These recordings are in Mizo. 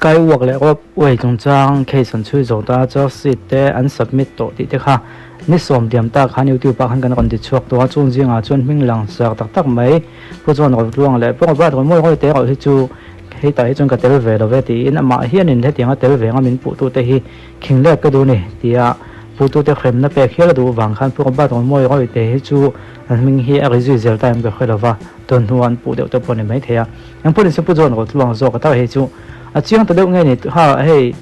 Skywalk leh Ropeway chungchang case an chhui zo ta, charge sheet te an submit tawh tih te kha ni sawm diam ta khan YouTube ah khan kan rawn ti chhuak tawh a, chung zingah chuan hming lang sar tak tak mai Pu John Rotluang leh Pu Robert Romawi Roy te erawh hi chu hetah hi chuan ka tel ve lo ve tiin amah hianin hetianga tel ve anga min puhtute hi khing let ka duh ni tia puhtute hremna pek hial a duh vang khan Pu Robert Romawi Roy te hi chu an hming hi a ri zui zel ta em ka hre lo va, tun hnuah an puh deuh te pawh a ni maithei a. Engpawh ni se Pu John Rotluang zawk a tak hei chu a chiang ta deuh nge ni ha hei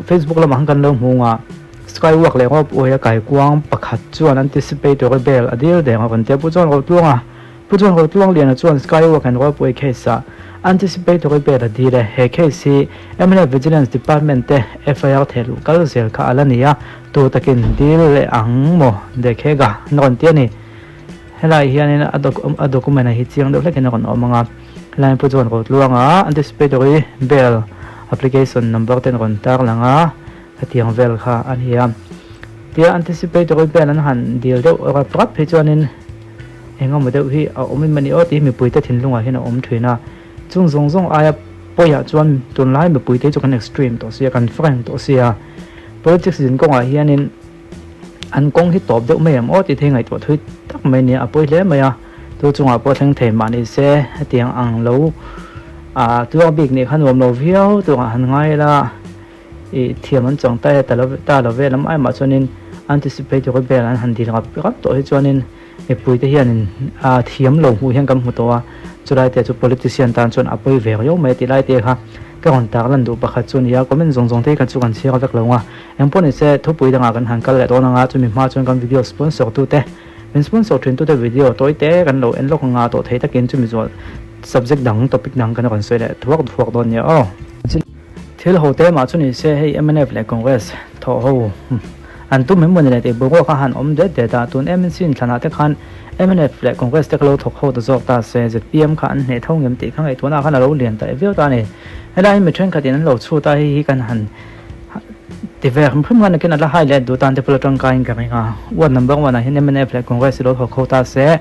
Facebook lamah khan kan lo hmu nga Skywalk leh Ropeway a kaikuang pakhat chuan anticipatory bail a dil deng a rawn ti a Pu John Rotluang a Pu John Rotluang Liana chuan Skywalk and Ropeway case ah anticipatory bail a dil e he case hi mla Vigilance Department te FIR thehluh kal zel kha a la ni a tu takin dil leh ang maw dekhega an rawn ti a ni. Helai hianin a a document ah hi chiang deuh hlekin a rawn awm ang a, helai pu chuan Rotluanga anticipatory bail application number te an rawn tar lang a, hetiang vel kha a ni a. Tia anticipatory bail an han dil deuh rap rap hi chuanin eng emaw deuh hi a awm em a ni aw tih mipuite thinlungah hian a awm thin a, chung zawng zawng aia pawiah chuan tunlai mipuite hi chu kan extreme tawh sia, kan frank tawh sia, politics zin kawngah hianin. An kawng hi tawp deuh mai em aw tih thei ngaihtuah thui tak mai nia a pawi hle mai a, tu chungah pawh thleng thei mah ni se hetiang ang lo ah tluang bik nih kha nuam lo viau tluangah han ngai ila ih thiam an chang ta e ta lo ta lo ve lam ai mah chuanin anticipatory bail an han dil ngap ngap tawh hi chuanin mipui te hianin ah thiam lo hmuh hian kan hmu tawh a chulai te chu politician tan chuan a pawi ve riau mai a tih lai te kha ka rawn tar lan duh pakhat chu a ni a comment zawng zawng te hi kha chu kan chhiar vek lo ang a. Engpawh ni se, thupui dangah kan han kal leh dawn anga chumi hma chuan kan video sponsor tute, min sponsor thin tute video tawi te kan lo en lawk anga tawh thei takin chumi zual subject dang, topic dang kan rawn sawi leh thuak thuak dawn nia aw. Thil ho te mah chu ni se hei mnf leh Congress thawh ho an tum em mawni le tih boruak a han awm det det a, tun MNC inthlanah te khan mnf leh Congress te kha lo thawk ho ta zawk ta se zpm kha an hneh tho ngem tih kha ngaihtuahna khan a lo lian ta viau ta a ni. Helai hi mi thenkhatin an lo chhut a, hei hi kan han Ti ve hrim hrim ngan nakin a la hai leh duh tan te pawh la tangkaiin ka ring a. Ward number one ah hian mnf leh Congress hi lo thawk ho ta se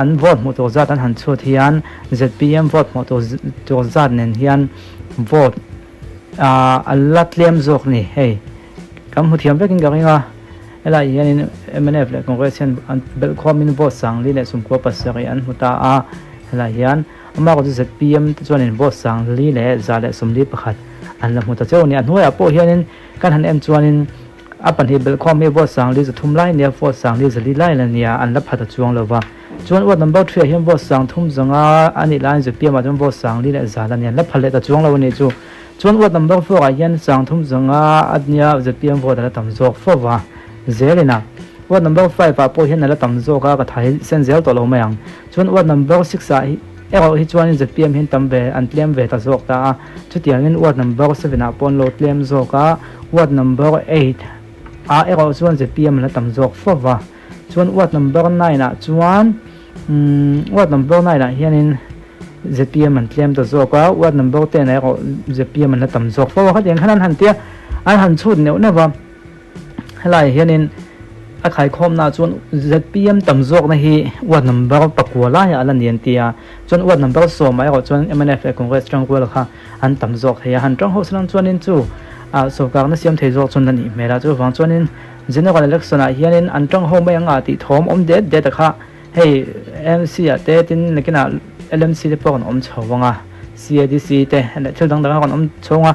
an vote hmuh tur zat an han chhut hian zpm vote hmuh tur tur zat nen hian vote ah a la tlem zawk ni hei kan hmu thiam vekin ka ring a. Helai hianin mnf leh Congress hian an belh khawmin vote sangli leh sumkua pasarih an hmu ta a, helai hian Amah erawh chu zpm te chuanin vote 4121 an la hmu ta cheu a ni. A hnuaiah pawh hianin kan han en chuanin a pahnih belhkhawm hi vote 53 lai a nia, vote 44 lai la nia, an la pha ta chuang lo va. Chuan ward number three ah hian vote 35 a nih laiin zpm ah chuan vote 51 a nia, an la pha leh ta chuang lo a nih chu. Chuan ward number four ah hian 35 a nia, zpm vote a la tam zawk fo va zelin a. Ward number five ah pawh hian a la tam zawk a, ka thai sen zel tawh lo mai ang. Chuan ward number six ah hi erawh hi chuanin zpm hian tam ve an tlem ve ta zawk ta a, chutiangin ward number seven ah pawh an lo tlem zawk a, ward number eight ah erawh chuan zpm an la tam zawk fo va, chuan ward number nine ah chuan umm ward number nine ah hianin zpm an tlem ta zawk a, ward number ten ah erawh zpm an la tam zawk fo a, khatiang khan an han tia an han chhut neuh neuh va. Helaiah hianin a khaikhawmnaah chuan zpm tam zawkna hi ward number pakua laiah a la ni an ti a, chuan ward number sawmah erawh chuan mnf leh Congress tangrual kha an tam zawk thei a, han tang ho salang chuanin chu ah sawrkarna siam thei zawk chuan la nih hmel a, chuvang chuanin general election ah hianin an tang ho mai ang ah tih thawm awm det det a kha hei mc ah te tin nakinah lmc te pawh an awm chho ang a, cadc te leh thil dang dang a rawn awm chho ang a,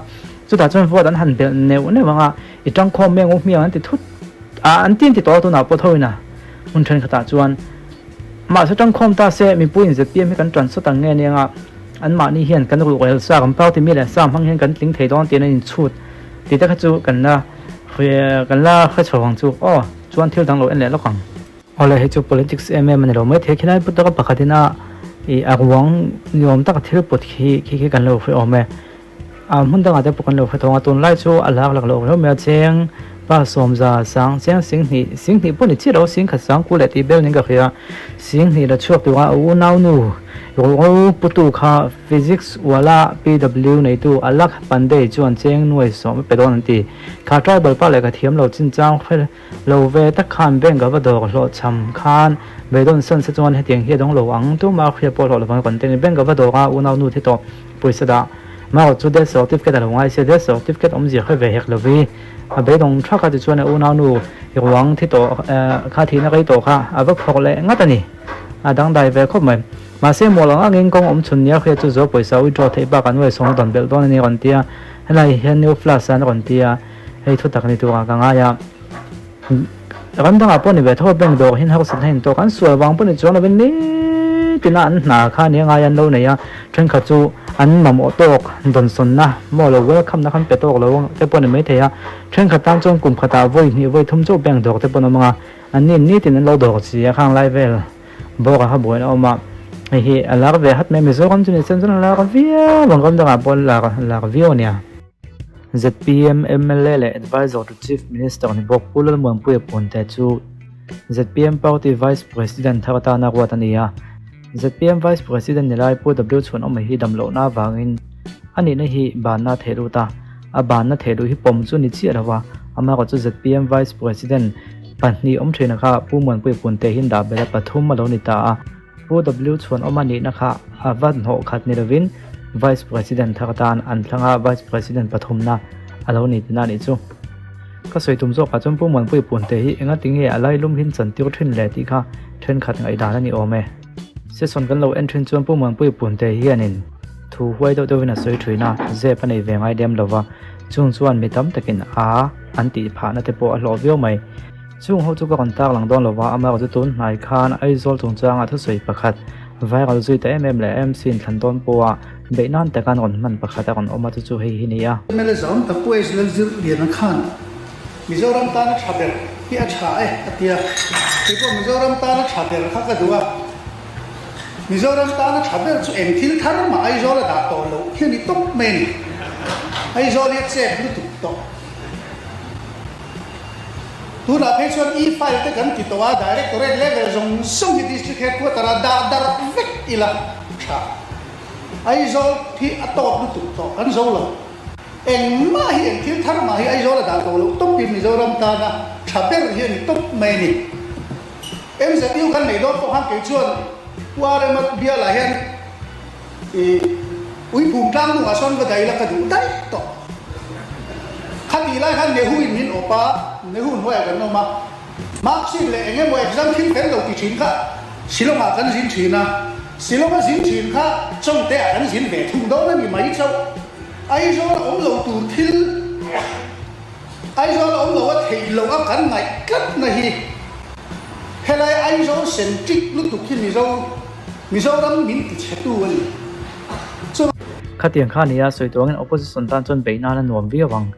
chutah chuan vote an han belh neuh neuh ang a. I tangkhawm meng u hmiang an ti thut a, an tin ti tawh a tunah pawh tho ina hmun thenkhatah chuan mahse tangkhawm ta se mipui in zpm hi kan tan sawt ang nge nia an mahni hian kan ruhrel sa kan party mi leh sa hmang hian kan tling thei dawn tiin an inchhut tih te kha chu kan la kan la hre chho ang chu aw chuan thil dang lo en leh lawk ang. Awle hei chu politics em em a ni lo mai thei khilai put taka pakhat ina ih a ruang ni awm taka thil put khi khi khi kan lo hre awm e. A hmun dangah te pawh kan lo hre thawng a, tunlai chu a lak lak loh hlauh mai a, cheng pa sawmza sang cheng singhnih singhnih pawh ni chiah lo singkhat sang ku leh tih bel niin ka hria, singhnih la chhuak tura a unau nu ruhro putu kha physics uala PW neitu Alak Pandey chuan cheng nuai sawm a pe dawn an ti. Kha tribal pa lehkha thiam lo chinchang hre lo ve tak khan bank a va dawr hlawhchham khan beidawn san se chuan hetiang hi a dawng lo ang, tumah hria pawh hlawh lovang a content bank a va dawr a unau nu thi tawh pawisa dah. Marawh chu death certificate a lo ngai sia, death certificate awmzia hre ve hek lovi a beidawng thak a tichuan a unaunu ruang thi tawh kha thihna rei tawh kha a va phawrh leh ngat a ni. A dangdai ve khawp mai. Mahse mawl ang angin kawng awm chhun nia hriat chu zual pawisa withdraw theih bak an uaisawng dawn belh dawn a ni a rawn ti a, helai hian new flash an rawn ti a, hei thutak ni turah ka ngai a. Ram dangah pawh ni ve tho a bank dawr hian harsatna in tawk an sual vang pawh ni chuang lovin nitin a an hna kha nia ngai an lo nei a, thenkhat chu an mamawh tawk dawnsawnna maw lo welcome na khan pe tawk lo te pawh ni maithei a, thenkhat tan chuan kum khatah vawi hnih vawi thum chauh bank dawr te pawh an awm ang a, an ni nitin an lo dawr chi a khang lai vel bawk a kha buaina a awm a, hei hi a lar ve hat mai Mizoram chu ni chuan chuan a lar viau ang ram dangah pawh a lar lar viau a nia. Zpm mla leh Advisor to Chief Minister ni bawk Pu Lalmuanpuia Punte chu zpm Party Vice President thar atana ruat a ni a. Zpm Vice President ni lai Pu W Chhuanawma hi damlohna avangin a nihna hi banna a theh lut a, a banna theh luh hi pawm chu ni chiah lo a, amaherawh chu zpm Vice President pahnih awm thina kha Pu Muanpuia Punte hian dah belh a pathum a lo ni ta a. Pu W Chhuanawma nihna kha a va hnawh khat ni lovin Vice President thar atan an thlang a, Vice President pathumna a lo ni tihna a nih chu. Ka sawi tum zawkah chuan Pu Muanpuii Punte hi engati nge a lailum hin chantir thin le tih kha thenkhat ngaihdan a ni awm e. Session kan lo en thin chuan Pu Muanpuii Punte hianin thu huai deuh deuhin a sawi thin a, zep a nei ve ngai lem lova, chung chuan mi tam takin a an tih phahna te pawh a hlawh viau mai. Chung ho chu ka rawn tak lang dawn lova, amaherawh chu tun hnai khan Aizawl chungchanga thusawi pakhat viral zui ta em em leh MC in thlan dawn pawha beih nan taka an rawn hman pakhat a rawn awm a, chu chu hei hi ni a. Mla zawm tak Pu H Lalzir Liana khan Mizoram tana tha ber hi a tha e a ti a, kei pawh Mizoram tana tha ber kha ka duh a, Mizoram tana tha ber chu eng thil thar mah Aizawl a dah tawh loh hi a ni tawp mai a ni, Aizawl hi a chep lutuk tawh. Tunah phei chuan e-file te kan ti tawh a, Directorate level zawng zawng hi District Headquarter ah dah darh vek ila tha. Aizawl hi a tawp lutuk tawh kan zo lo. Engmah hi eng thil thar mah hi Aizawl a dah tawh loh tawpin Mizoram tana tha ber hi a ni tawp mai a ni. MZU kan neih dawn pawh khan kei chuan Pu RM-a bialah hian I uiphum tlang hnungah sawn va daih la ka duh daih tawh. Khatih lai khan Nehu in min awp a, Nehu hnuaiah kan awm a. Mark sheet leh eng emaw exam thil fel lo ti thin kha Shillong ah kan zin thin a. Shillong a zin thin kha Chawngte ah kan zin ve thung dawn a ni mai chauh. Aizawl a awm lo tur thil Aizawl a awm lo a theih loh a kan ngaih tlatna hi helai Aizawl centric lutuk hi Mizo Mizoram min ti chhetu a ni. Chu. Khatiang kha nia sawi tuangin opposition tan chuan beih nan a nuam viau ang.